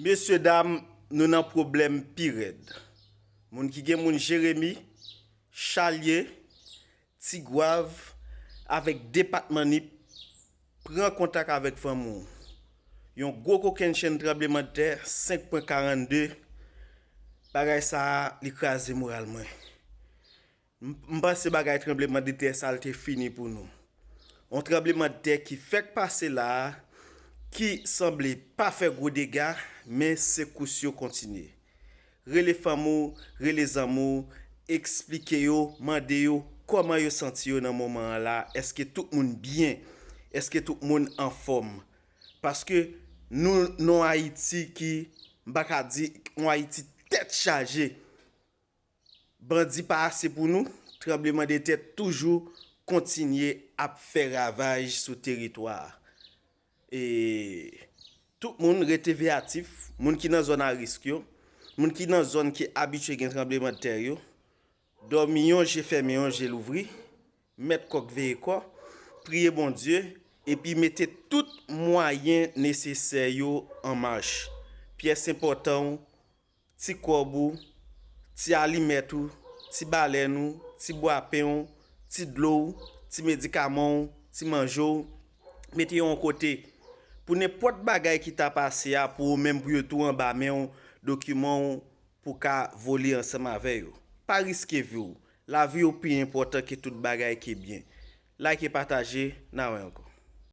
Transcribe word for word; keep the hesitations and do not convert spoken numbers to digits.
Mesye dam, nou nan pwoblèm pi rèd. Moun ki gen moun Jeremi, Chalye, Tigwav, avèk depatman Nip, pran kontak avèk fanmi w. Yon gwo kokennchenn tranblemanntè senk pwen karannde, bagay sa a, li kraze moral mwen. M, m panse bagay tranblemanntè sa l te fini pou nou. Yon tranblemanntè ki fèk pase la a, ki sanble pa fè gwo dega, men sekous yo kontinye. Rele fanmi w, rele zanmi w, eksplike yo, mande yo kòman yo santi yo nan moman an la, èske tout moun byen, èske tout moun anfòm. Paske nou nan Ayiti ki, m pa ka di, yon Ayiti tèt chaje. Bandi pa ase pou nou, tranblemanntè toujou kontinye ap fè ravaj sou teritwa a. E tout moun rete veyatif, moun ki nan zòn a risk yo, moun ki nan zòn ki abitye gen tranblemanntè yo, dòmi yon je fèmen yon je louvri, mèt kòk veye kò, priye Bondye, epi mete tout mwayen nesesè yo an mach. Pyès enpòtan w, ti kòb ou, ti alimèt ou, ti balèn ou, ti bwapen w, ti dlo w, ti medikaman w, ti manje w, mete yo yon kote. Pou nenpòt bagay ki ta pase a, pou ou menm pou yo tou anba men w, dokiman w pou ka vole ansanm avè yo. Pa riske vi w. Lavi w pi enpòtan ke tout bagay ki byen. Like e pataje, n a wè ankò.